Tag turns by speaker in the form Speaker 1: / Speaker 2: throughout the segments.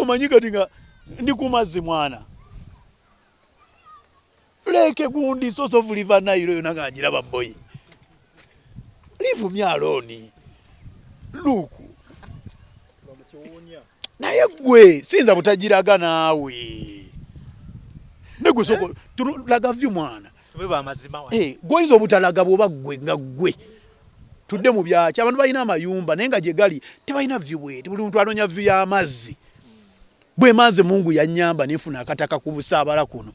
Speaker 1: Omanyi kati nga ndi ku mazzi mwana. Leke gundi source of River Nile yona nga ngiraba boy. Leave me alone. Look. Naye gwe siyinza butagiraga naawe. Negwe soko tulaga view mwana.
Speaker 2: Tube ba mazima wa.
Speaker 1: Eh, gwoyinza obutalaga bwoba gwe nga gwe. Tudde mu byaki abantu balina amayumba naye nga gye gali tebalina view bweti buli muntu anoonya view y'amazzi. Bwe maze Mungu yannyamba ne nfuna akataka ku Busaabala kuno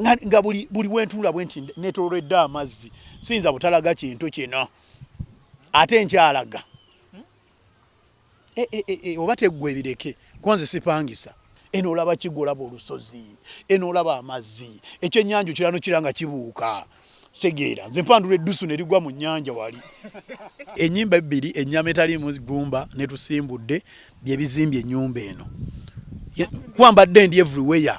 Speaker 1: nga, nga buli, buli wentunula bwe nti neetooloddwa amazzi siyinza butalaga kintu kino ate nkyalaga e, e, e, e, oba teggwa ebireke kuba nze sipangisa. Eno olaba kigwa olaba olusozi, eno olaba amazzi, ekyennyanja okiraba nokira nga kibuuka. Tegeera nze mpandula eddusu ne ligwa mu nnyanja wali. Ennyimba ebbiri ennyama etaliimu ggumba ne tusimbudde bye bizimbye ennyumba eno. Kuba mbadde ndi everywhere.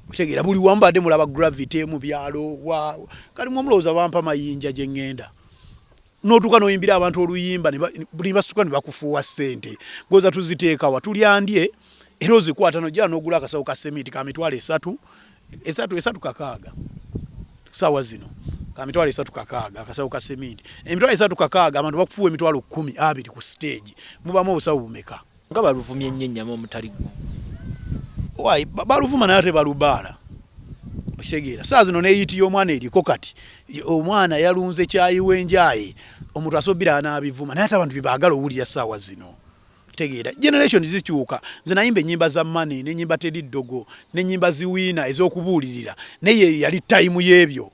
Speaker 1: Otegeera buli wamu mbadde mulaba gravity mu byalo wa kali mwe mulowooza bampa mayinja gye ŋŋenda. N'otuuka n'oyimbira abantu oluyimba ne basituka ne bakufuuwa ssente. Goza tuziteeka wa tulya ndye era ozikwata n'ojja n'ogula akasawo ka seminti ka 30,000 esatu esatu kakaaga saawa zino ka 36,000 akasawo ka seminti 36,000 abantu bakufuuwa 100,020 ku siteegi mubamu obusawo bumeka.
Speaker 2: Nga baluvumye nnyo ennyama omutali ggumba.
Speaker 1: Why baluvuma naye ate balubaala okitegeera saa zino neyiiti y'omwana eriko kati omwana yalunze kyayi w'enjaye omuntu asobira anaabivuma naye ate abantu bye baagala owulira saawa zino tegeera generation zikyuka nze nayimba ennyimba za money n'ennyimba teri ddogo n'ennyimba ziwiina ez'okubuulirira naye yali time y'ebyo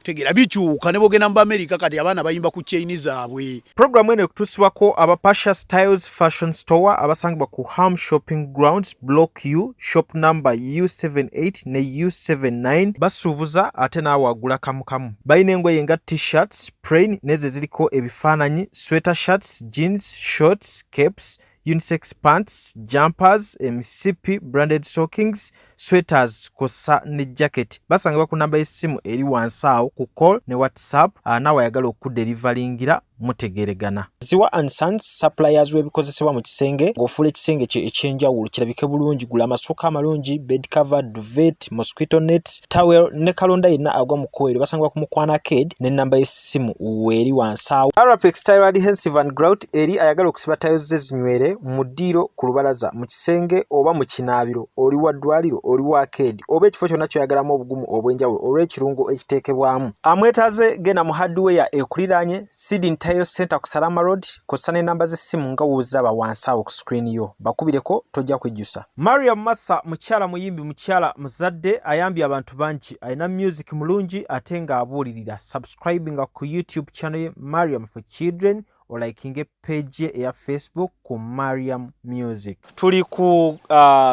Speaker 1: tegeera bikyuka ne bwogenda mu Amerika kati abaana bayimba ku chain zaabwe.
Speaker 2: Pulogulaamu eno ekutuusibwako aba Pasha Styles Fashion Store abasangibwa ku Ham Shopping Grounds Block U shop number U78 ne U79. Basuubuza ate naawe agula kamukamu. Balina engoye nga T-shirts, plain n'ezo eziriko ebifaananyi, sweater shirts, jeans, shorts, capes, unisex pants, jumpers, emisipi, branded stockings, sweaters kw'ossa ne jacket. Basangibwa ku namba y'essimu eri wansi awo ku call ne WhatsApp naawe ayagala okukuderivalingira mutegeeregana. Ziwa and Sons suppliers w'ebikozesebwa mu kisenge ng'ofuula ekisenge kyo eky'enjawulo kirabike bulungi. Gula amasuuka amalungi, bed cover, duvet, mosquito nets, towel ne kalonda yenna agwa mu kkowe eryo. Basangibwa ku Mukwano Arcade n'ennamba y'essimu weeri wansi awo. Arapex Tile Adhesive and Grout eri ayagala okusiba tiles ze zinywere mu ddiiro, ku lubalaza, mu kisenge oba mu kinaabiro. Oli wa ddwaliro, oli wa arcade oba ekifo kyonna ky'oyagalamu obugumu obw'enjawulo olw'ekirungo ekiteekebwamu. Amwetaaze genda mu hardware ekuliraanye Sidin Tile Center ku Salama Road kw'ossa n'ennamba z'essimu nga w'oziraba wansi awo ku screen yo. Bakubireko tojja kwejjusa. Mariam Massa mukyala muyimbi, mukyala muzadde, ayambye abantu bangi, alina music mulungi ate ng'abuulirira. Subscribinga ku YouTube channel ye Mariam for Children, olikinge page ye eya Facebook ku Mariam Music. Tuli ku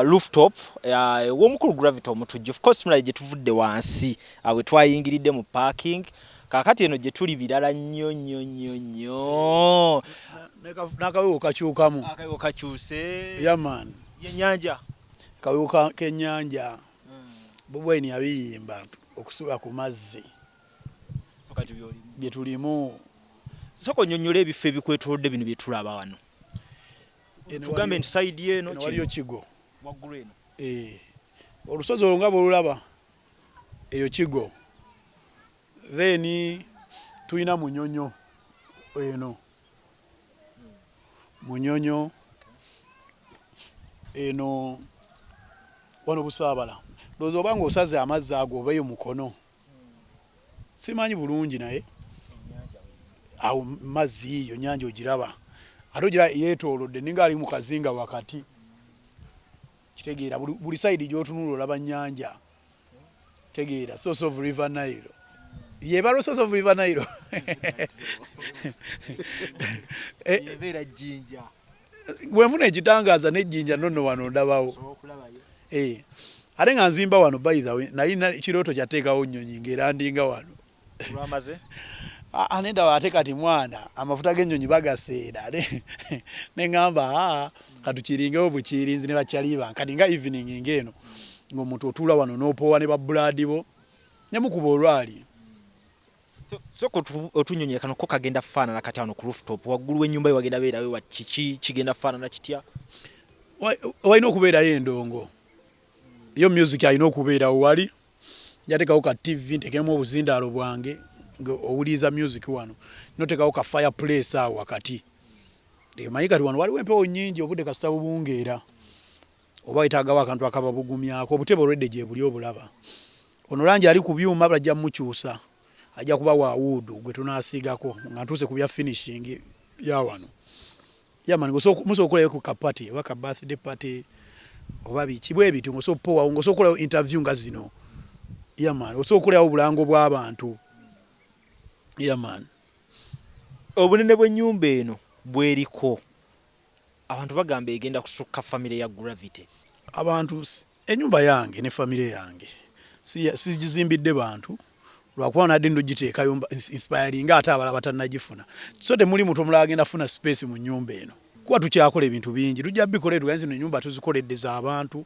Speaker 2: rooftop ew'omukulu Gravity Omutujju. Of course mulaye gye tuvudde wansi we twayingiridde mu parking. Kaakati eno gye tuli birala nnyo nnyo nnyo nnyo.
Speaker 1: N'akawewo kakyukamu.
Speaker 2: Akawewo kakyuse.
Speaker 1: Yeah man.
Speaker 2: Yennyanja.
Speaker 1: Akawewo k'ennyanja. Bobi Wine yabiyimba okusula ku mazzi. Bye tulimu.
Speaker 2: Sooka onnyonnyole ebifo ebikwetoolodde bino bye tulaba wano. Tugambe nti sayidi eno
Speaker 1: waliyo Kigo.
Speaker 2: Waggulu eno.
Speaker 1: Olusozi olwo nga bw'olulaba eyo Kigo. Then tulina Munyonyo eno. Munyonyo eno wano Busaabala. Ndowooza oba ng'osaze amazzi ago oba eyo Mukono. Simanyi bulungi naye awo mazzi yiiyo nnyanja ogiraba. Ate ogira yeetoolodde ninga ali mu kazinga wakati. Kitegeera buli sayidi gy'otunula olaba nnyanja. Tegeera source of River Nile. Yeebala source of River Nile.
Speaker 2: Ebeera Jjinja.
Speaker 1: Bwe nfuna ekitangaaza n'ejjinja nno wano ndabawo. Ate nga nzimba wano by the way nalina kirooto kyateekawo nnyonyi ng'erandinga wano.
Speaker 2: Olwamaze?
Speaker 1: Nedda ate kati mwana amafuta g'ennyonyi bagaseera ne ŋŋamba katukiringewo bukirinzi ne bakyali bange kati nga evening ng'eno ng'omuntu otuula wano n'opoowa ne babbulaadi bo ne mukuba olwali.
Speaker 2: Sooka otunnyonnyole kano ko kagenda kufaanana katya wano ku rooftop waggulu w'ennyumba yo wagenda beerawo wa kiki kigenda kufaanana kitya?
Speaker 1: Walina okubeerayo endongo yo, music alina okubeerawo. Wali njateekawo ka TV, ntekemu obuzindaalo bwange nga owuliriza music wano, noteekawo ka fireplace awo wakati. Manyi kati wano waliwo empewo nnyingi, obudde kasita bubungeera oba wetaagawo akantu akababugumyako. Obutebe olwedde gye buli obulaba. Ono langi ali ku byuma, bajja mumukyusa, ajja kuba wa wood gwe tunaasiigako nga ntuuse ku bya finishing ya wano. Yamani musobola okukolayo ku ka party oba ka birthday party oba biki bwe bityo, ng'osobola okupowawo, ng'osobola okukolayo interview nga zino. Yamani osobola okukolayo obulango bw'abantu. Yamani.
Speaker 2: Obunene bw'ennyumba eno bweriko, abantu bagamba egenda kusukka famire ya Gravity.
Speaker 1: Abantu, ennyumba yange ne famire yange sigizimbidde bantu, lwakuba nadde ndogiteekayo inspiring ate abalala batannagifuna. So temuli muntu omulala agenda funa space mu nnyumba eno, kuba tukyakola ebintu bingi, tujja bikola. Tuganze zino ennyumba tuzikoledde z'abantu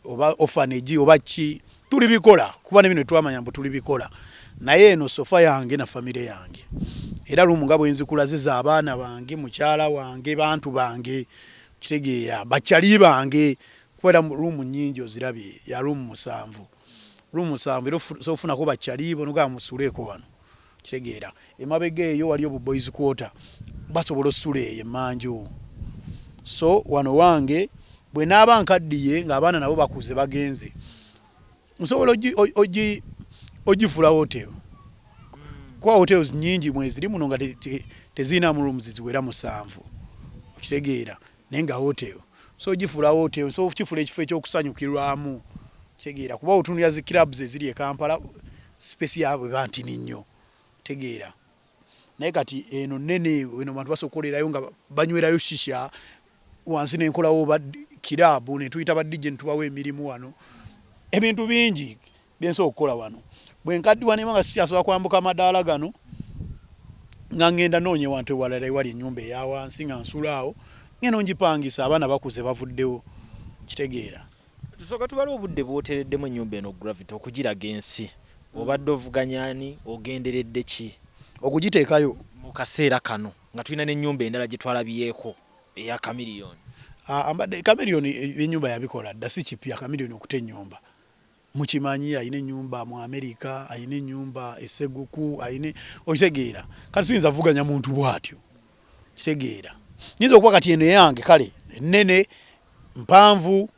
Speaker 1: oba orphanage oba ki, tulibikola, kuba ne bino twamanya mbu tulibikola. Naye eno so far yange na famire yange, era room nga bwenzikulaze z'abaana bange, mukyala wange, bantu bange, kitegeera, bakyali bange, kubeera room nnyingi ozirabye, ya room 7, room 7, era osobola okufunako bakyali bo nogamba musuleeko wano. Kitegeera, emabega eyo waliyo bu boys quarter, basobola osula eyo emmanju. So wano wange, bwe naaba nkaddiye ng'abaana nabo bakuze bagenze, nsobola ogifula hotel, kuba hotels nnyingi mweziri muno nga tezirinamu rooms ziwera 7, okitegeera, naye nga hotel. So ogifula hotel, so kifula ekifo ekyokusanyukirwamu, kitegeera, kuba otunulira zi clubs eziri e Kampala, space yaabwe ba ntini nnyo, tegeera. Naye kati eno nene, eno bantu basobola okukolerayo nga banywerayo shisha wansi, nenkolawo ba club netuyita ba DJ netubawa emirimu wano. Ebintu bingi byensobola okukola wano. Bwe nkaddiwa neba nga sikyasobola kwambuka madaala gano, nga ngenda noonya ewantu ewalala ewali ennyumba eya wansi nga nsula awo, ngenda ngipangisa, abaana bakuze bavuddewo, kitegeera.
Speaker 2: Tusooka tubale obudde bw'oteereddemu ennyumba eno Gravity okugiraga ensi. Obadde ovuganya ani, ogenderedde ki?
Speaker 1: Okugiteekayo?
Speaker 2: Mu kaseera kano nga tulina n'ennyumba endala gye twalabyeko eya Chameleone.
Speaker 1: Ambadde Chameleone ennyumba yabikola dda, si kipya Chameleone okuta ennyumba. Mukimanyi ayina ennyumba mu America, ayina ennyumba e Seguku, ayina, okitegeera. Kati siyinza vuganya muntu bw'atyo, kitegeera. Nyinza okuba kati eno eyange kale ennene, mpanvu,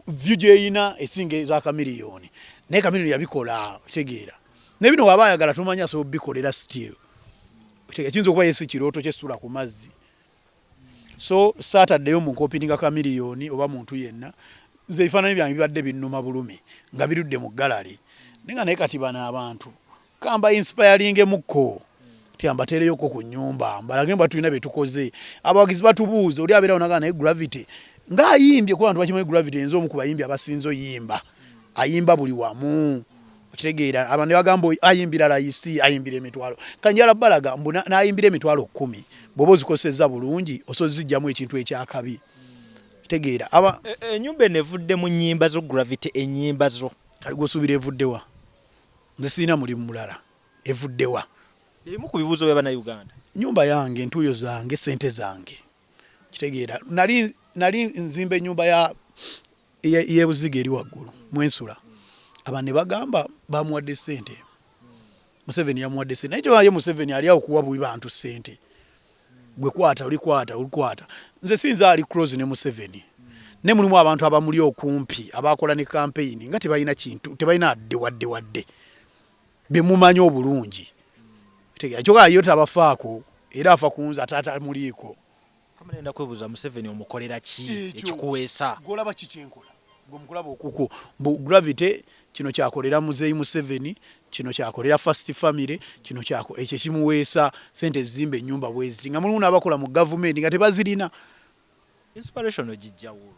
Speaker 1: view gyeyina esinga eza Chameleone, naye Chameleone yabikola, okitegeera. Naye bino waba ayagala tomanyi asobola obikolera still. Kiyinza okuba ye si kirooto kyesula ku mazzi. So saataddeyo mu ncopyinga Chameleone oba muntu yenna. Nze ebifaananyi byange bibadde binnuma bulumi nga birudde mu gallery, naye nga naye kati bano abantu kamba inspiringemukko ti ambateereyoko ku nnyumba mbalage mba tulina bye tukoze. Abawagizi batubuuza, oli abeerawo nagaa naye Gravity ng'ayimbye, kuba abantu bakimanyi Gravity nze omu ku bayimbi abasinze oyimba, ayimba buli wamu, okitegeera. Abantu ne bagamba ayimbira layisi, ayimbira emitwalo. Kanjala balaga mbu n'ayimbira 100,000, bw'oba ozikozesezza bulungi osobola ozijjamu ekintu ekyakabi, kitegeera aba
Speaker 2: Ennyumba eno evudde mu nnyimba zo Gravity, ennyimba zo?
Speaker 1: Kale gwosuubira evuddewa? Nze sirina mulimu mulala, evuddewa?
Speaker 2: Ebimu ku bibuuzo bya Bannayuganda.
Speaker 1: Nyumba yange, ntuuyo zange, sente zange, kitegeera. Nali nzimba ennyumba ya y'ebuziga eri waggulu mwensula, abantu ne bagamba bamuwadde ssente, Museveni yamuwadde ssente. Naye kyoba ye Museveni ali awo kuwa buwi bantu ssente, gwe kwata olikwata olikwata. Nze sinza ali close ne Museveni, ne mulimu abantu abamuli okumpi abakola ne campaign nga tebalina kintu, tebalina adde wadde wadde bemumanyi obulungi. Kyokka yo tabafaako, era afa kunze ate atamuliiko.
Speaker 2: Kamala kwebuuza, Museveni omukolera ki ekikuweesa?
Speaker 1: Gwolaba kikyenkola gwe mukulaba okukwo mbu Gravity kino kyakolera muzeeyi Museveni, kino kyakolera first family, kino kyako ekyo kimuweesa sente zimba ennyumba bwezi, nga mulimu n'abakola mu gavumenti nga tebazirina.
Speaker 2: Inspiration ogijjawo?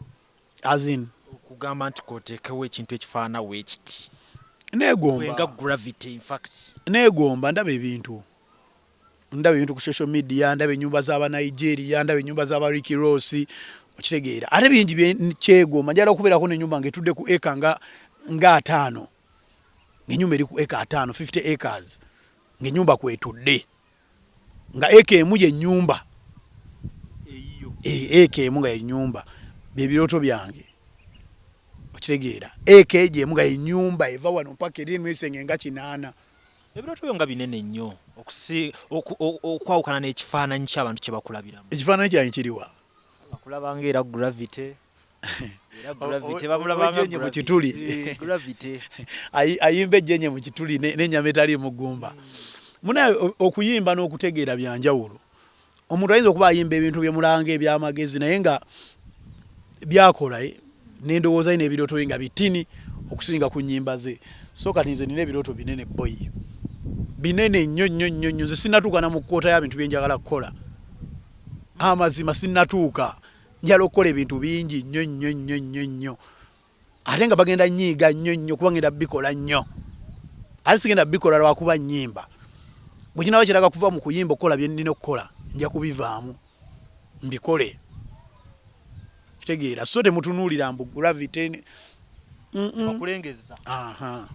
Speaker 1: As in?
Speaker 2: Okugamba nti koteekewo ekintu ekifaanana weekiti.
Speaker 1: Neegomba.
Speaker 2: Nga Gravity, in fact.
Speaker 1: Neegomba, ndaba ebintu ku social media, ndaba ennyumba z'Abanigeria, ndaba ennyumba z'aba Ricky Ross, okitegeera, ate bingi kyegomba. Njagala okubeerako n'ennyumba ng'etudde ku eka nga 50, ng'ennyumba eri ku eka 50, 50 acres, ng'ennyumba kwetudde, nga eka emu yennyumba, eka emu nga yennyumba. Byebirooto byange, okitegeera? Ekeeji emu nga enyumba eva wano mpaka eri emwesenge nga 8.
Speaker 2: Ebirooto byo nga binene nnyo okwawukana n'ekifaananyi ky'abantu kye bakulabiramu.
Speaker 1: Ekifaananyi kyange kiriwa?
Speaker 2: Bakulabanga era Gravity, era Gravity bamulabanga
Speaker 1: Ejjenye mu kituli.
Speaker 2: Gravity.
Speaker 1: Ayimba ejjenye mu kituli n'ennyama etali mu ggumba. Munaye, okuyimba n'okutegeera byanjawulo. Omuntu ayinza okuba ayimba ebintu byemulanga ebyamagezi, naye nga byakola n'endowooza ye n'ebirooto bye nga bitini okusinga ku nnyimba ze. So kati nze nina ebirooto binene, boy, binene nnyo nnyo nnyo nnyo. Nze sinnatuuka na mu kkoota ya bintu bye njagala kukola. Amazima sinnatuuka. Njagala okukola ebintu bingi nnyo nnyo nnyo nnyo nnyo, ate nga bagenda nyiiga nnyo nnyo kuba ngenda bikola nnyo, ate sigenda bikola lwakuba nnyimba. Bwe kinaba kiraga kuva mu kuyimba okukola bye nnina okukola, nja kubivaamu mbikole, kitegeera? So temutunuulira mbu Gravity.
Speaker 2: Bakulengeza.
Speaker 1: Aha,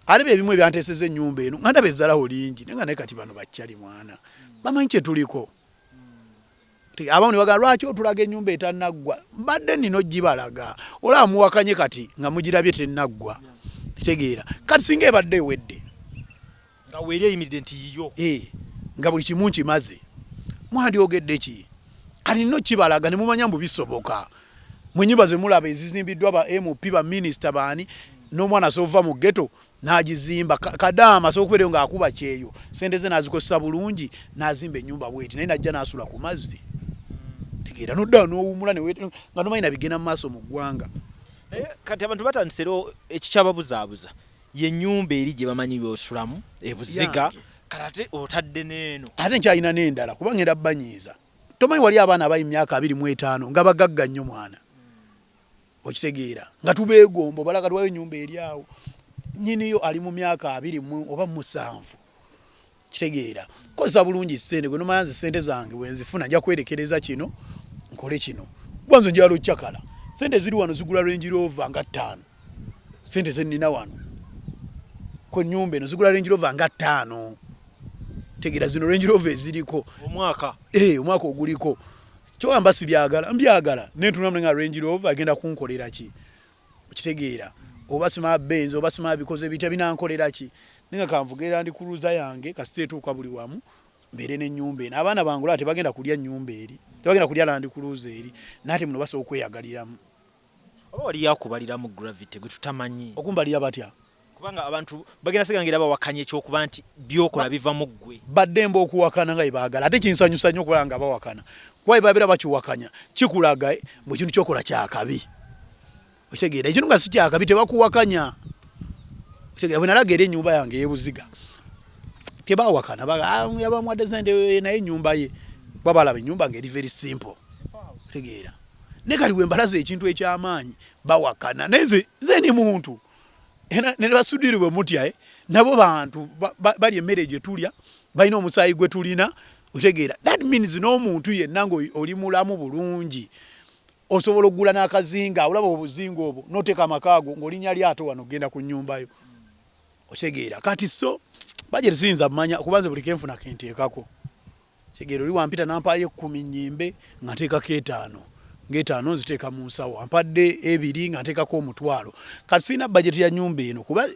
Speaker 1: ate bye bimu ebyanteeseza ennyumba eno, nga ndaba ezzalawo lingi, naye nga naye kati bano bakyali mwana bamanyi kye tuliko. Abamu ne bagamba, "Lwaki otulaga ennyumba etannaggwa?" Mbadde nina ogibalaga, olaba muwakanye kati nga mugirabye tennaggwa, kitegeera? Kati singa ebadde ewedde,
Speaker 2: nga weeri eyimiridde nti yiyo,
Speaker 1: nga buli kimu nkimaze, mwandyogedde ki? Kati nina okibalaga ne mumanya mbu bisoboka. Mwe nyumba ze mulaba ezizimbiddwa ba MP, ba minisita, baani, n'omwana asoova mu ghetto n'agizimba. Kadaama asobola okubeerayo ng'akuba kyeyo, sente ze n'azikozesa bulungi n'azimba ennyumba bweti, naye najja n'asula ku mazzi. Tegeera, nodda n'owumula nga nomanyi nabigenda mu maaso mu ggwanga.
Speaker 2: Naye kati abantu batandise era ekikyababuzaabuza ye nnyumba eri gye bamanyi byosulamu ebuziga.
Speaker 1: Yange.
Speaker 2: Kale ate otadde n'eno.
Speaker 1: Ate nkyalina n'endala, kuba ngenda banyiiza. Tomanyi wali abaana abali mu myaka 25 nga bagagga nnyo, mwana, okitegeera, nga tubeegomba. Obalaga tuwayo ennyumba eri awo, nyiniyo ali mu myaka 20 oba 7. Kitegeera, kozesa bulungi ssente gwe nomanya nze ssente zange bwe nzifuna nja kwerekereza kino, nkole kino, kuba nze njagala occakala. Sente ziri wano zigula Range Rover nga 5. Sente zenina wano ku nnyumba eno zigula Range Rover nga 5. Tegeera, zino Range Rover eziriko
Speaker 2: omwaka.
Speaker 1: Omwaka oguliko kyogamba sibyagala, mbyagala nentunamu nga Range Rover agenda kunkolera ki? Okitegeera? Oba simaa Benz, oba simaa bikoze bitya, binankolera ki? Naye nga kanvuga Land Cruiser yange, kasita etuuka buli wamu, mbeere n'ennyumba eno. Abaana bange olaba tebagenda kulya nnyumba eri, tebagenda kulya Land Cruiser eri, naate muno basobola okweyagaliramu.
Speaker 2: Oba waliyo akubaliramu Gravity gwe tutamanyi?
Speaker 1: Okumbalira batya?
Speaker 2: Kubanga abantu bagenda siga ngera bawakanya ekyokuba nti byokola biva mu ggwe.
Speaker 1: Baddembe okuwakana nga byebaagala, ate kinsanyusa nnyo okulaba nga bawakana, kuba bwe babeera bakiwakanya kikulaga mbu ekintu kyokola kyakabi. Okitegeera? Ekintu nga si kyakabi tebakuwakanya. Okitegeera? Bwe nalaga eri ennyumba yange ey'ebuziga tebawakana. "Ah, yabamuwadde sente, naye ennyumba ye," kuba balaba ennyumba nga eri very simple. Okitegeera? Naye kati bwe mbalaza ekintu ekyamaanyi bawakana. Naye nze ndi muntu. Era ne basudiri bwe mutya, nabo bantu, balya emmere gye tulya, balina omusaayi gwe tulina. Otegeera? That means n'omuntu yenna nga oli mulamu bulungi osobola okugula n'akazinga, olaba obuzinga obwo, n'oteeka amaka ago ng'olinnya lyato wano ogenda ku nnyumba yo. Otegeera? Kati so budget siyinza mmanya, kuba nze buli kenfuna kenteekako. Kitegeera, oli wampita nampaayo 10 nnyimbe, nga nteekako 5, ng'etaano nziteeka mu nsawo. Ampadde 2, nga nteekako 1000. Kati sirina budget ya nnyumba eno, kuba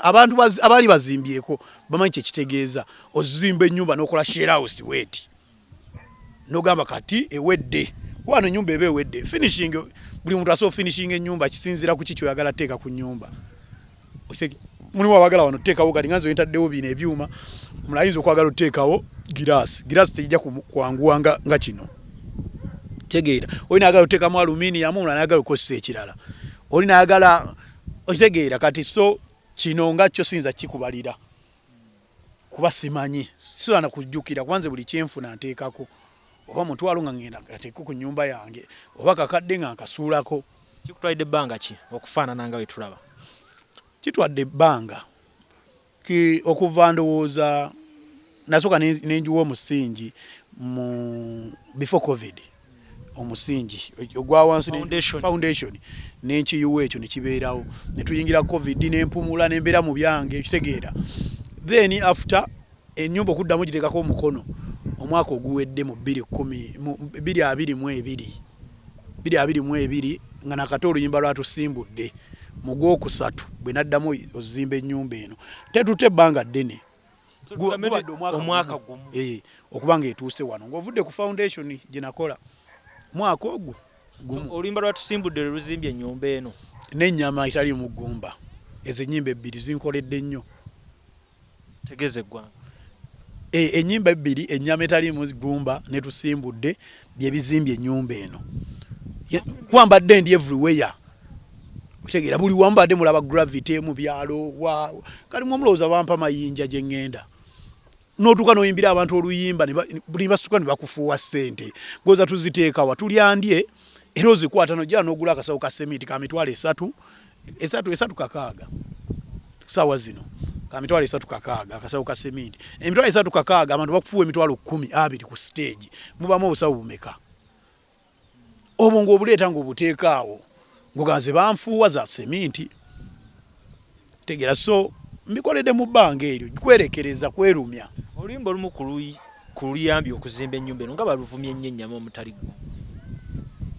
Speaker 1: abantu abaali bazimbyeko bamanyi kyekitegeeza ozimba ennyumba n'okola shell house bweti, nogamba kati ewedde. Kuba wano ennyumba eba ewedde, finishing, buli muntu asobola finishing ennyumba kisinziira ku ki kyoyagala teeka ku nnyumba. Mulimu abagala wano tuteekawo, kati nga nze wentaddewo bino ebyuma, omulala ayinza okwagala otuteekawo giraasi. Giraasi tejja kwanguwa nga kino. Tegeera, oli nayagala otuteekamu aluminium, omulala nayagala okukozesa ekirala, oli nayagala. Okitegeera? Kati so kino nga kyo siyinza kikubalira kuba simanyi, sisobola na kujjukira, kuba nze buli kyenfuna nteekako, oba 1000 nga ngenda kateeko ku nnyumba yange, oba kakadde nga nkasuulako.
Speaker 2: Kikutwalidde ebbanga ki okufaanana nga bwe tulaba?
Speaker 1: Kitwadde ebbanga ki okuva, ndowooza nasooka nenjiwa omusingi mu before COVID, omusingi ogwa wansi,
Speaker 2: Foundation.
Speaker 1: Foundation nenkiyiwa ekyo nekibeerawo, netuyingira COVID, nempumula, nembeera mu byange. Kitegeera, then after ennyumba okuddamu giteekako omukono omwaka oguwedde mu bbiri kumi mu 2022. 2022 nga nakate oluyimba lwatusimbudde mu gwokusatu bwe naddamu ozimba ennyumba eno. Tetute ebbanga ddene, gubadde
Speaker 2: omwaka gumu
Speaker 1: okuba nga etuuse wano ng'ovudde ku foundation gye nakola mwaka ogwo gumu.
Speaker 2: Oluyimba lwatusimbudde lwe luzimbye ennyumba eno
Speaker 1: n'ennyama etali mu ggumba. Ezo ennyimba ebbiri zinkoledde nnyo.
Speaker 2: Tegeeza eggwanga.
Speaker 1: Ennyimba ebbiri, ennyama etali mu ggumba ne tusimbudde, bye bizimbye ennyumba eno. Kuba mbadde ndi everywhere, okitegeera, buli wamu mbadde mulaba gravity mu byalo wa kali mwomulowooza bampa mayinja gye ŋŋenda n'otuuka n'oyimbira abantu oluyimba buli basuka ne bakufuuwa ssente goza tuziteekawa tulyandye era ozikwata nojja n'ogula akasawo ka semiti ka 300,000 esatu esatu kakaaga saawa zino ka 360,000 akasawo ka semiti 360,000 abantu bakufuuwa 120,000 ku stage mubamu obusawo bumeka obwo ng'obuleeta ng'obuteeka awo ng'oganze banfuuwa za seminti tegera. So mbikoledde mu bbanga eryo kwerekereza kwerumya.
Speaker 2: Oluyimba olumu ku luyambye okuzimba ennyumba eno nga baluvumye nnyo ennyama omutali ggumba.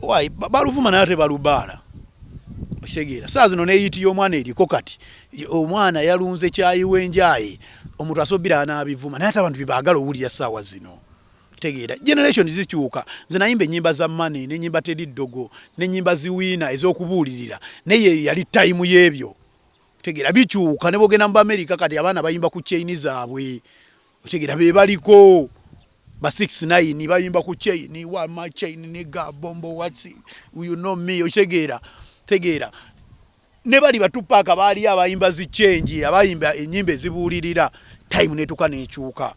Speaker 1: Wai baluvuma naye ate balubaala, okitegeera. Saa zino neeyiti y'omwana eriko kati omwana yalunze kyayi w'enjaye omuntu asobira anaabivuma naye ate abantu byebaagala owulira saawa zino. Tegeera, generation zikyuka. Nze nayimba ennyimba za money n'ennyimba teri ddogo n'ennyimba ziwiina ez'okubuulirira, naye yali time y'ebyo. Tegeera, bikyuka. Ne bwogenda mu Amerika kati abaana bayimba ku chain zaabwe, otegeera, be baliko ba 69 bayimba ku chain wa my chain nigga bombo what you know me, otegeera. Tegeera, ne bali ba Tupac baali abayimba zi change, abayimba ennyimba ezibuulirira. Time netuka nekyuka,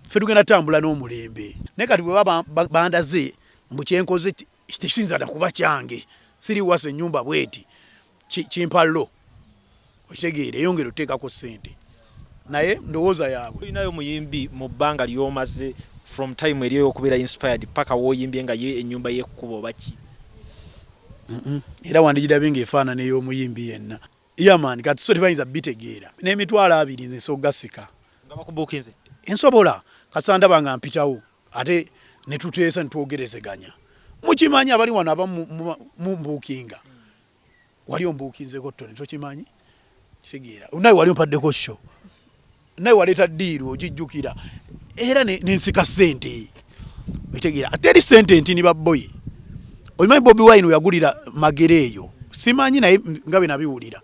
Speaker 1: ffe tugenda tambula n'omulembe. Naye kati bwe baba bandaze mbu kyenkoze tekiyinza nakuba kyange, siri wasa ennyumba bweti kimpa lo, okitegeera, eyongera otuteekako ssente naye ndowooza yaabwe.
Speaker 2: Olinayo muyimbi mu bbanga ly'omaze from time eri ey'okubeera inspired paka w'oyimbye nga ye ennyumba y'ekkuba oba ki?
Speaker 1: Era wandigirabye ng'efaanana ey'omuyimbi yenna. Yaman kati so tebayinza bitegeera n'20,000 nze nsobola gasika.
Speaker 2: Nga bakubuukinze?
Speaker 1: Nsobola kasita ndaba nga mpitawo ate ne tuteesa ne twogerezeganya. Mukimanyi abali wano abamu mumbuukinga, wali ombuukinzeko Tony, tokimanyi? Kitegeera, nawe wali ompaddeko show, nawe waleeta deal ogijjukira, era nensika ssente, okitegeera. Teri ssente ntini babboyi. Obimanyi Bobi Wine yagulira Magere eyo, simanyi naye nga bwe nabiwulira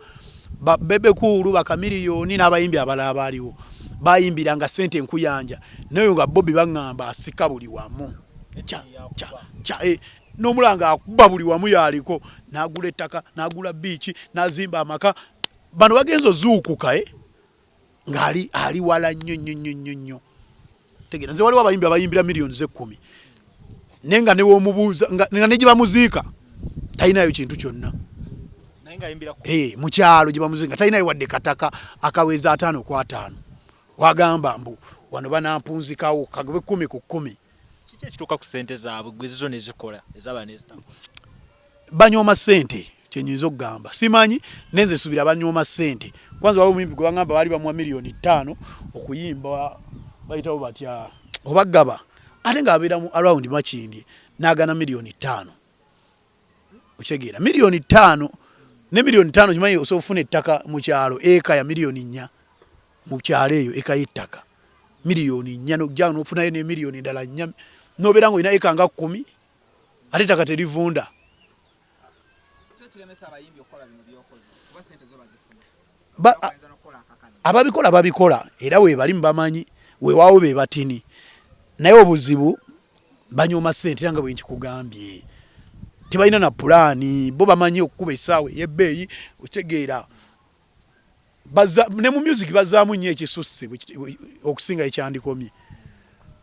Speaker 1: ba Bebe Cool, Bakamiliyoni n'abayimbi abalala baaliwo bayimbiranga ssente enkuyanja, naye nga Bobi baŋŋamba asika buli wamu ca ca ca n'omulanga akuba buli wamu yaliko n'agula ettaka n'agula biiki n'azimba amaka. Bano bagenza ozuukuka ng'ali ali wala nnyo nnyo nnyo nnyo nnyo. Tegeera, nze waliwo abayimbi abayimbira miliyoni 10 naye nga newomubuuza nga ne gye bamuziika talinayo kintu kyonna.
Speaker 2: Naye ng'ayimbira ku
Speaker 1: Mu kyalo gye bamuziika nga talinayo wadde kataka akaweza 50 ku 50 wagamba mbu wano banampunzikawo kagube 10 ku 10.
Speaker 2: Kiki ekituuka ku ssente zaabwe gwe zizo ne zikola ezaba nezitakola?
Speaker 1: Banyooma ssente, kyenyinza okugamba simanyi, nenze nsuubira banyooma ssente. Kwanza waliwo omuyimbi gwe bagamba baali bamuwa 5 miliyoni okuyimba, bayitawo batya oba gaba, ate ng'abeera mu around Makindye n'agana 5 miliyoni. Okitegeera, 5 miliyoni ne 5 miliyoni kimanyi osobola okufuna ettaka mu kyalo eka ya 4 miliyoni mu kyalo eyo, eka y'ettaka 4 miliyoni nojja nofunayo ne 4 endala miliyoni nobeera ng'olina eka nga 10 ate ettaka terivunda.
Speaker 3: Ki ekiremesa abayimbi okukola bino byokoze kuba sente zo bazifuna? Bayinza n'okukola akakadde.
Speaker 1: Ababikola babikola era webali mubamanyi, weewaawo be batini, naye obuzibu banyooma ssente era nga bwe nkikugambye tebalina na pulaani. Bo bamanyi okukuba essaawa ey'ebbeeyi, okitegeera. Ne mu music bazaamu nnyo ekisusse okusinga ekyandikomye,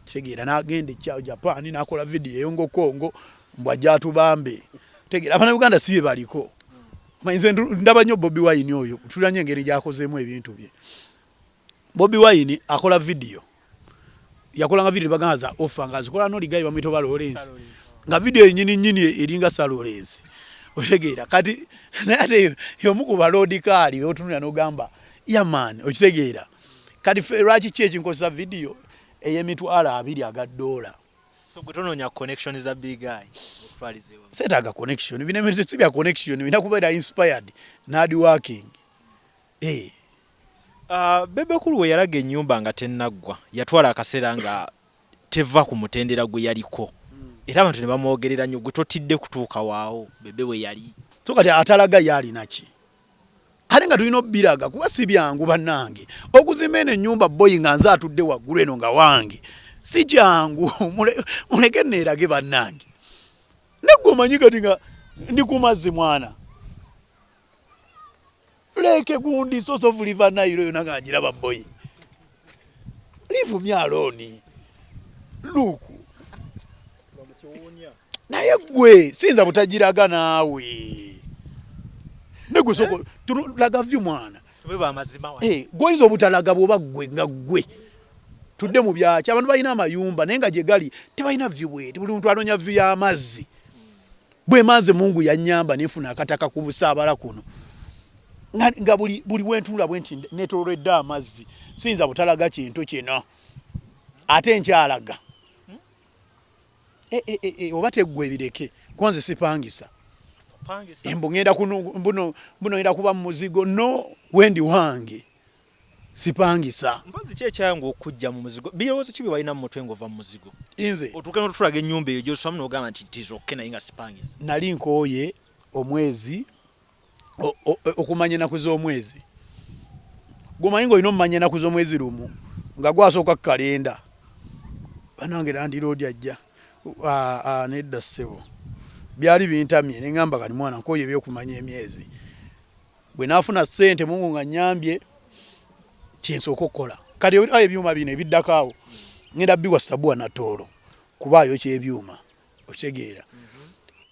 Speaker 1: kitegeera. N'agenda ekya Japan n'akola vidiyo eyongokongo mbw ajja atubambe. Tegeera, Abannayuganda si bye baliko. Manyi nze ndaba nnyo Bobi Wine oyo, tulira nnyo engeri gy'akozeemu ebintu bye. Bobi Wine akola vidiyo, yakolanga vidiyo bagamba za offer ng'azikola n'oligayi bamuyita oba Lawrence, nga vidiyo yennyini nnyini eringa Sir Lawrence, okitegeera. Kati naye ate y'omu ku baloodikaali beotunulira n'ogamba yaman, okitegeera. Kati ffe lwaki ki ekinkozesa vidiyo ey'emitwalo abiri aga ddoola?
Speaker 2: So gwe tonoonya connection za big guy?
Speaker 1: Seetaaga connection. Bino ebintu si bya connection, bina kubeera inspired n'hard working. Eh.
Speaker 2: Bebe Cool we yalaga ennyumba nga tennaggwa, yatwala akaseera nga teva ku mutendera gwe yaliko, era abantu ne bamwogerera nnyo. Gwe totidde kutuuka waawo Bebe we yali?
Speaker 1: So kati atalaga ye alina ki? Ate nga tulina obbiraga, kuba si byangu bannange okuzimba eno ennyumba boyi nga nze atudde waggulu eno nga wange, si kyangu. Muleke neerage bannange. Negwe omanyi kati nga ndi ku mazzi, mwana, leke gundi source of River Nile yona nga ngiraba. Boyi, leave me alone. Look, naye gwe siyinza butagiraga naawe. Negwe soko tulaga view, mwana.
Speaker 2: Tube bamazima wa.
Speaker 1: Eh, gwoyinza obutalaga bwoba ggwe nga ggwe. Tudde mu byaki, abantu balina amayumba naye nga gye gali tebalina view bweti. Buli muntu anoonya view y'amazzi. Bwe maze Mungu yannyamba nenfuna akataka ku Busaabala kuno nga buli wentunula bwe nti neetoololedde amazzi, siyinza butalaga kintu kino ate nkyalaga. E, e, e, e, oba teggwa ebireke, kuba nze sipangisa. Mbu ngenda kuno, mbuno mbuno ngenda kuba mu muzigo. No, wendi wange, sipangisa.
Speaker 2: Mpozi ki ekyangu okujja mu muzigo? Birowoozo ki bye walina mu mutwe ng'ova mu muzigo?
Speaker 1: Nze
Speaker 2: otuuke n'otulaga ennyumba eyo gy'osulamu n'ogamba nti tizokke, naye nga sipangisa.
Speaker 1: Nali nkooye omwezi, okumanya ennaku z'omwezi. Gwomanyi ng'olina omumanya ennaku z'omwezi lumu nga gwasooka ku kalenda. Banange, landlord ajja. Nedda ssebo, byali bintamye. Neŋŋamba kati mwana, nkooye ebyokumanya emyezi. Bwe naafuna ssente, Mungu nga nnyambye, kyensooka okukola kati ebyuma bino ebiddako awo ngenda biwa Sabuwa Natoolo, kubaayo kyebyuma. Okitegeera?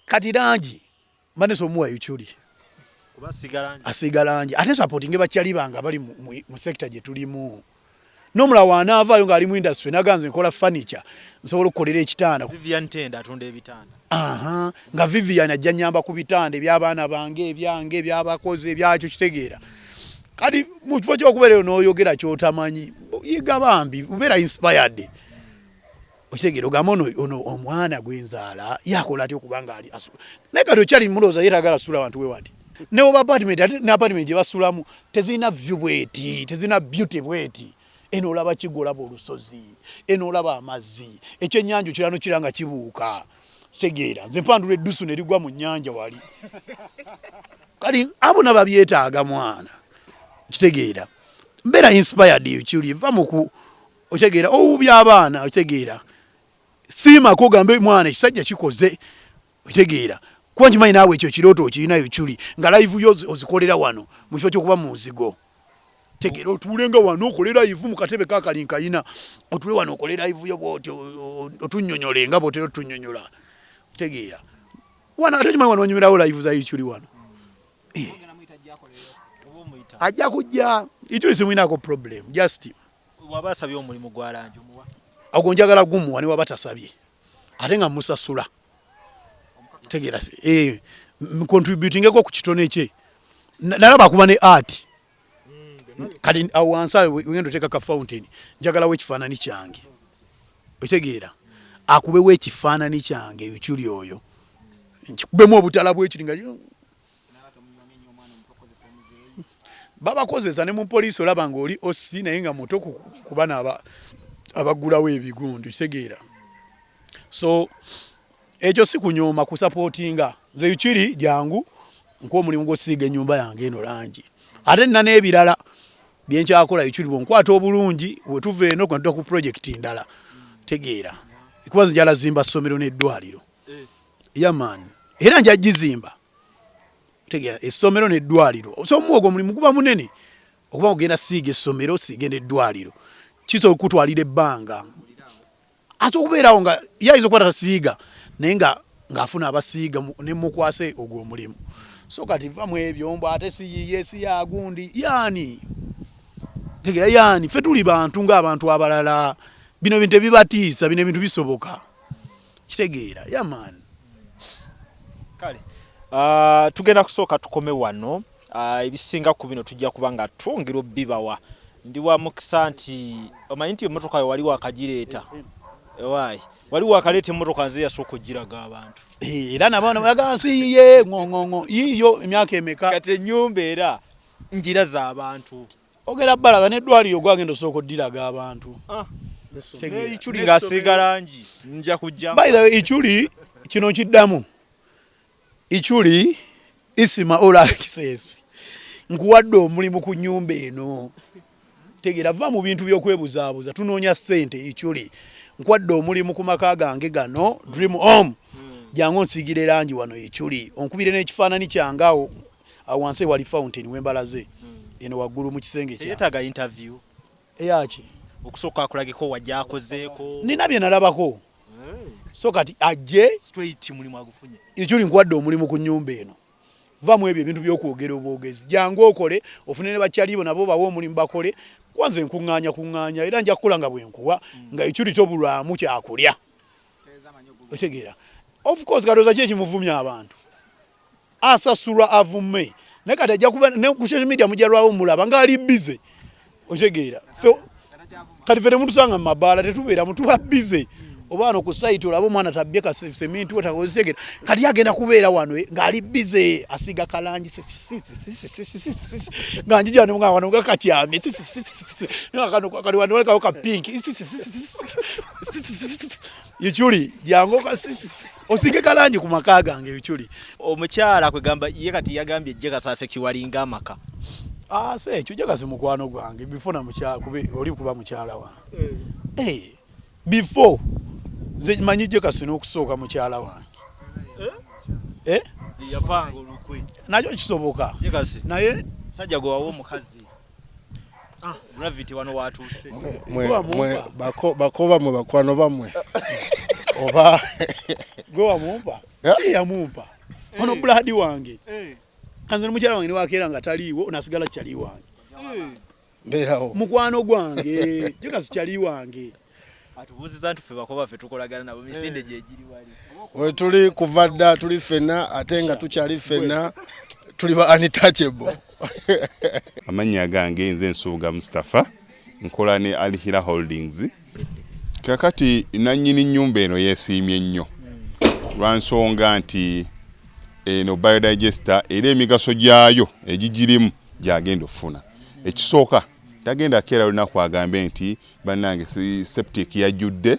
Speaker 1: Kati langi mba omuwa Yukyuli.
Speaker 2: Kuba asiga langi.
Speaker 1: Asiiga langi, ate supporting bakyali bange abali mu sector gye tulimu. N'omulala wanaavaayo ng'ali mu industry naganze nkola furniture, nsobola okukolera ekitanda.
Speaker 2: Vivian Tenda atunda ebitanda.
Speaker 1: Aha, nga Vivian ajja nyamba ku bitanda eby'abaana bange, ebyange, ebyabakozi, ebyakyo. Kitegeera? Kati mu kifo ky'okubeerayo n'oyogera ky'otamanyi, yiga bambi, obeera inspired. Okitegeera? Ogamba ono omwana gwenzaala yakola atya okuba nga ali naye kati okyali mulowooza ye tagala sula abantu wewati ne oba apartment, ate ne apartment gye basulamu tezirina view bweti, tezirina beauty bweti. Eno olaba kigwa, olaba olusozi, eno olaba amazzi, ekyennyanja okirano kira nga kibuuka. Kitegeera? Nze mpandula eddusu ne ligwa mu nnyanja wali. Kati abo nababyetaaga, mwana. Kitegeera? Mbeera inspired kiri va muku. Okitegeera? Owubya abaana. Okitegeera? Siimako, ogambe mwana ekisajja kikoze. Okitegeera? Kuba nkimanyi naawe ekyo kirooto okirinayo kiri nga live yo ozikolera wano mu kifo ky'okuba mu nzigo. Tegeera, otuule nga wano okole live mu katebe kakali nkayina, otuule wano okole live yo bwotyo, otunnyonyole nga bwotera otunnyonnyola. Tegeera, wano ate okimanyi wano wanyumirawo live za Ichuli wano. Eh.
Speaker 3: Ogenda muyita gyakoleyo?
Speaker 2: Oba omuyita?
Speaker 1: Ajja kujja. Ichuli simwinaako problem, just
Speaker 2: Waba asabye omulimu gwa langi, omuwa?
Speaker 1: Ogwo njagala gumuwa ne waba tasabye, ate nga musasula. Tegeera, eh, contributingeko ku kitone kye. Nalaba akuba ne art. Kati awo wansi awo wegenda oteeka ka fountain, njagalawo ekifaananyi kyange. Otegeera? Akubewo ekifaananyi kyange Ichuli oyo, nkikubemu obutala bwekiri nga
Speaker 3: Naaba tomunyoomye nnyo omwana omuto okukozesa omuzeeyi.
Speaker 1: Babakozesa ne mu poliisi. Olaba ng'oli osi naye nga muto ku bano abaggulawo ebigundi. Kitegeera? So ekyo si kunyooma, kusupportinga. Nze Ichuli jangu nkuwa omulimu gw'osiiga ennyumba yange eno langi, ate nina n'ebirala byenkyakola. Ichuli bwonkwata obulungi, wetuva eno tudda ku project ndala. Tegeera, kuba nze njala zimba ssomero n'eddwaliro. Yeah man, era nja gizimba. Tegeera, essomero n'eddwaliro. So omuwa ogwo omulimu guba munene, okuba ogenda siiga essomero, siige n'eddwaliro, kisobola okukutwalira ebbanga. Asobola okubeerawo nga ye ayinza okuba tasiiga, naye nga ng'afuna abasiiga ne mukwase ogwo omulimu. So kati va mu ebyo mbu ate si yiye, si yagundi yaani. Tegeera, yaani ffe tuli bantu ng'abantu abalala. Bino ebintu tebibatiisa, bino ebintu bisoboka. Kitegeera? Yeah man.
Speaker 2: Kale, tugenda kusooka tukome wano. Ebisinga ku bino tujja kuba nga twongera obbibawa. Ndi wa mukisa nti omanyi nti emmotoka yo wali wakagireeta. Why? Waliwo akaleeta emmotoka nze yasooka ogiraga abantu.
Speaker 1: Era nabo bagamba nsi yiye ŋoŋoŋo yiiyo emyaka emeka.
Speaker 2: Kati ennyumba era njiraza abantu.
Speaker 1: Ogera balaga n'eddwaliro gwagenda osooka oddiraga abantu.
Speaker 2: Ah.
Speaker 1: Tegeera.
Speaker 2: Ichuli ng'asiiga langi nja kujja.
Speaker 1: By the way, Ichuli kino nkiddamu. Ichuli Isima all access. Nkuwadde omulimu ku nnyumba eno. Tegeera, va mu bintu by'okwebuzaabuza, tunoonya ssente. Ichuli nkuwadde omulimu ku maka gange gano Dream Home. Jangu onsiigire langi wano Ichuli, onkubire n'ekifaananyi kyange awo awo wansi ewali fountain wembalaze eno waggulu mu kisenge kyange.
Speaker 2: Teyeetaaga interview.
Speaker 1: Eyaki?
Speaker 2: Okusooka akulageko wajjakozeeko.
Speaker 1: Nina bye nalabako. So kati ajje
Speaker 2: straight mulimu agufunye.
Speaker 1: Ichuli nkuwadde omulimu ku nnyumba eno. Va mu ebyo ebintu by'okwogera obwogezi, jangu okole, ofune ne bakyalibo nabo bawe omulimu bakole. Kwanza enkuŋŋaanya kuŋŋaanya era nja kukola nga bwe nkuwa nga Ichuli tobulwamu kyakulya. Otegeera? Of course kalowooza ki ekimuvumya abantu? Asasulwa avume, naye kati ajja kuba ne ku social media mujja lwawo mulaba ng'ali busy. Otegeera? Kati ffe temutusanga mu mabaala, tetubeeramu, tuba busy. Oba wano ku site olaba omwana tabbye ka seminti otegeera. Kati agenda kubeera wano ng'ali busy asiiga kalangi nga njija wano nga wano nga kakyamye nga kano kali wano walekawo ka pink. Ichuli jangu osiige kalangi ku maka gange Ichuli.
Speaker 2: Omukyala kwegamba ye kati yagambye ejje kasaase kiwalinga amaka.
Speaker 1: Ah, se ekyo jagasi mukwano gwange before na mukyala kube oli kuba mukyala wange. Eh, before nze manyi Jekasi n'okusooka mukyala wange. Eh?
Speaker 2: Yapanga olukwe.
Speaker 1: Nakyo kisoboka.
Speaker 2: Jekasi.
Speaker 1: Naye
Speaker 2: sajja gwe wawa omukazi. Ah, Gravity wano watuuse.
Speaker 4: Mwe mwe bako bakoba mwe bakwano bamwe. Oba
Speaker 1: gwe wamumpa? Si yamumpa. Ono blood wange. Kanze mukyala wange niwakeera nga taliiwo nasigala kyali wange.
Speaker 4: Mbeerawo.
Speaker 1: Mukwano gwange. Jekasi kyali wange.
Speaker 2: Atubuuziza nti ffe bakoba ffe tukolagana nabo misinde gye giri wali.
Speaker 4: We tuli kuva dda tuli ffenna ate nga tukyali ffenna tuli ba untouchable.
Speaker 5: Amannya gange nze Nsubuga Mustafa, nkola ne Al Hila Holdings. Kakati nannyini nnyumba eno yeesiimye nnyo lwa nsonga nti eno biodigester era emigaso gyayo egigirimu gyagenda okufuna. Ekisooka tagenda keera lunaku agambe nti bannange septic yajjudde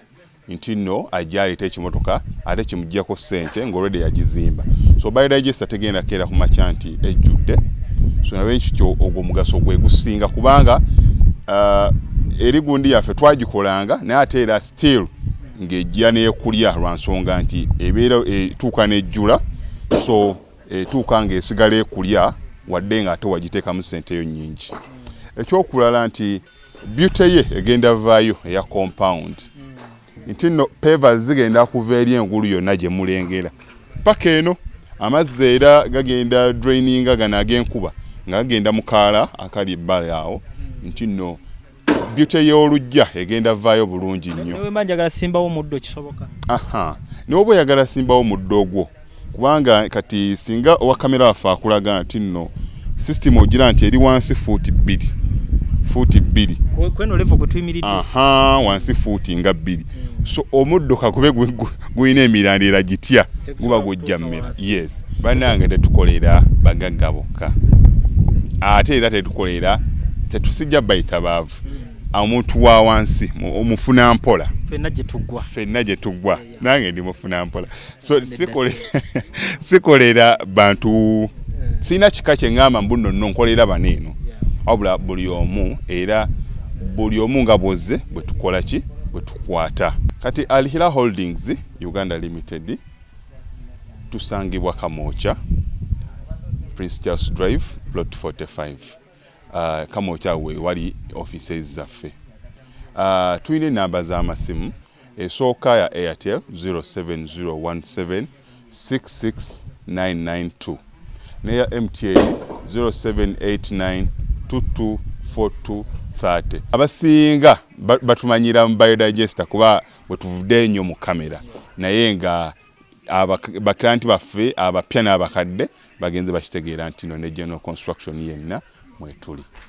Speaker 5: nti nno ajja aleeta ekimotoka ate kimuggyako ssente ng'olwedde yagizimba. So biodigester tegenda keera ku makya nti ejjudde. So nalwekityo ogwo omugaso gwe gusinga kubanga eri gundi yaffe twagikolanga naye ate era still ng'ejja n'ekulya lwa nsonga nti ebeera etuuka n'ejjula, so etuuka ng'esigala ekulya wadde ng'ate wagiteekamu ssente yo nnyingi. Ekyokulala nti beauty ye egenda vaayo eya compound nti nno pavers zigenda kuva eri engulu yonna gye mulengera paka eno amazzi era gagenda draininga gano ag'enkuba nga gagenda mu kaala akali ebbali awo nti nno beauty y'oluggya egenda vaayo bulungi nnyo.
Speaker 2: Newe mba njagala simbawo muddo kisoboka?
Speaker 5: Aha, n'oba oyagala simbawo muddo ogwo kubanga kati singa owa kamera waffe akulaga nti nno system ogira nti eri wansi fuuti 2 fuuti 2
Speaker 2: kweno level kwe tuyimiridde.
Speaker 5: Aha, wansi fuuti nga 2. So omuddo kakube gulina emirandira gitya guba gujja mmera. Yes, bannange tetukolera bagagga bokka ate era tetukolera tetusijja bayita baavu. Omuntu wa wansi omufuna mpola.
Speaker 2: Ffenna gye tuggwa.
Speaker 5: Ffenna gye tuggwa. Nange ndi mufuna mpola. So sikolera bantu sirina kika kye ŋŋamba mbu nno nkolera bano eno. Wabula buli omu era buli omu nga bw'ozze bwe tukola ki bwe tukwata. Kati Al Hila Holdings Uganda Limited tusangibwa Kamwokya, Prince Charles Drive, plot 45. Kamwokya we wali offices zaffe. Tulina ennamba z'amasimu. Esooka ya Airtel 07017 66992 neya MTN 0789 224230. Abasinga batumanyira mu biodigester kuba bwe tuvudde ennyo mu kamera, naye nga baklanti baffe abapya n'abakadde bagenze bakitegeera nti no ne general construction yenna mwetuli.